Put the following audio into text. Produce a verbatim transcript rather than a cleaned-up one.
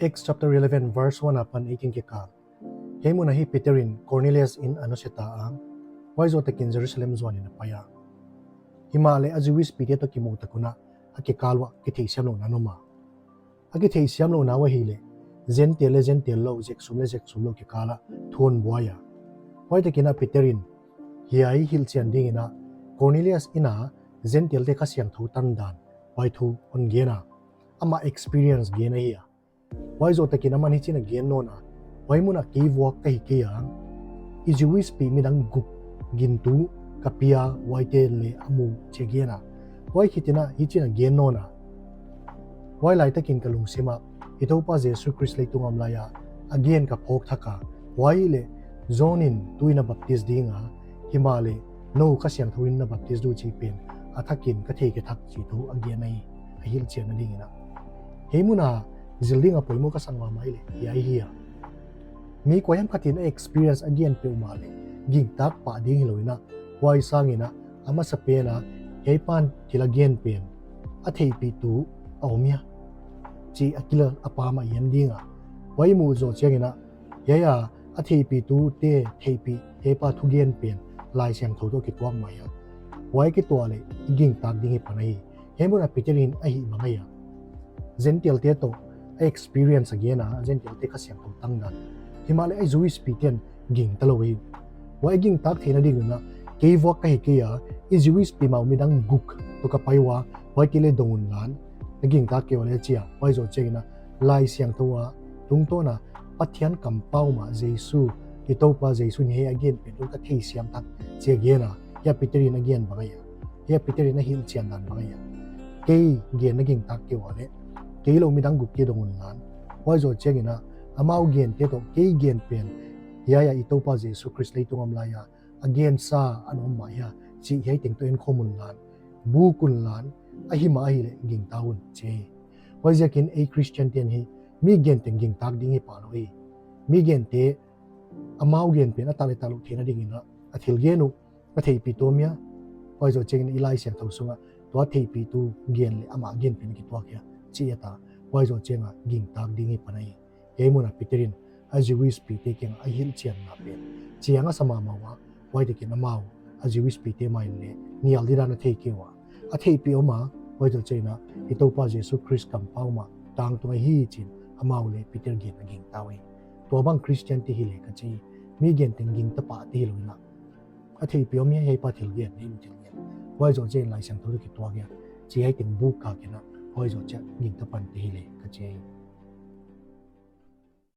Acts chapter eleven verse one apan eighteen kikal. Hiai mun ah hi Peter in Cornelius inn a nusia ta a, huai zoh takin Jerusalem zuan in a pai a. Himahleh a Jewish mite toh kimuh tak un a, a kikal uah kitheisiamlouhna a om a. A kitheisiamlouhna uh ahihleh, Gentile leh Gentile lou, zeksum leh zeksum lou kikal ah thu hon buai a. Huai takin a Peter in hiai hilhchian dingin a Cornelius inn a Gentile te Kha Siangthou tang dan, huai thu hon gen a. Amah experience gen ahi a. Huai zoh takin aman hichi'n a gen nawn a, huai mun ah kei vuak ka hi kei a, i Jewish pi midang guk gintu ka pi a, huaite'n leh a mu, chi a gen a. Huai khitin a hichi'n a gen nawn a, huai lai takin ka lungsim ah i Toupa Jesu Khrist leitung a om lai a a gen ka phawk thak a. Huai leh John in tui in a baptis ding a, himahleh nou Kha Siangthou in na baptis di uh chih pen a thak in ka theikhe thak chih thu a gen ahi, a hilhchianna dingin a. Hiai mun a zil ding a poimoh ka sak mahmah leh hiai ahi a. Mi kuahiam khat in a experience a gen peuhmah leh gingtak pah ding hilou in a, huai sangin a, a masapen a, hiai pa'n thil a gen pen a theihpihtu a om hia, chih a kila a pam a en ding a. Huai i muh zoh chiangin a, hiai a a theihpihtute theihpih, hiai pa thugen pen Laisiangthou toh kituak mai a. Huai kituak leh i gingtak ding hi pan ahi. Hiai mun ah Peter in a hih bang ahi a, Gentile te toh a experience a gen a, Gentile te Kha Siangthou tang dan. Himahleh a Jewish pite'n gingta lou hi. Huai a gingtak theihna ding un a, kei vuak ka hi kei a, i Jewish pi mah midang guk toh ka pai ua, huaite leh dong unla, na gingtak kei ua leh, chi a. Huai zoh chiangin a, Laisiangthou a tungtawn a Pathian kampau mah Jesu, i Toupa Jesu in hiai a gen pen tuh ka theisiam thak, chi a gen a. Hiai Peter in a gen bang ahi a, hiai Peter in a hilhchian dan bang ahi a. Kei gen na gingtak kei ua leh, kei lou midang guk kia dong unla, huai zoh chiangin a, amau gente toh kei gen pen, hiai a i Toupa Jesu Khrist leitung a om lai a a gensa a om mah hia chih hiai teng toh enkhawm unla, buk unla, ahihmah ahihleh gingta un, chi. Huaiziakin ei Christian te'n hi mi gen teng gingtak ding hi pah lou hi. Mi gente amau gen pen a tak leh tak louh theihna dingin a, a thil gen uh a theihpihtu om hia, huai zoh chiangin i Laisiangthou sung ah tua theihpihtu gen leh amah gen pen kituak hia, chi a ta. Huai zoh chiang a gingtak ding hi pan ahi. Hiai mun ah Peter in a Jewish pite kiang a hilhchianna pen chiang a sa mahmah ua, huai takin amau a Jewish pite mah in leh nial didan a theikei ua, a theihpih om a, huai zoh chiangin a i Toupa Jesu Khrist kampau mah tangtung ahi chi'n amau leh Peter gen a gingta uhi. Tuabang Christian te hi leh ka chi, mi gen teng gingta pah te hilou in a, a theihpih om hia, hiai pa thil gen, hiai mi thil gen, huai zoh chiangin Laisiangthou toh kituak hia, chi hiai teng buk kak in a, huai zoh chiang gingta pan te hi leh ka chi.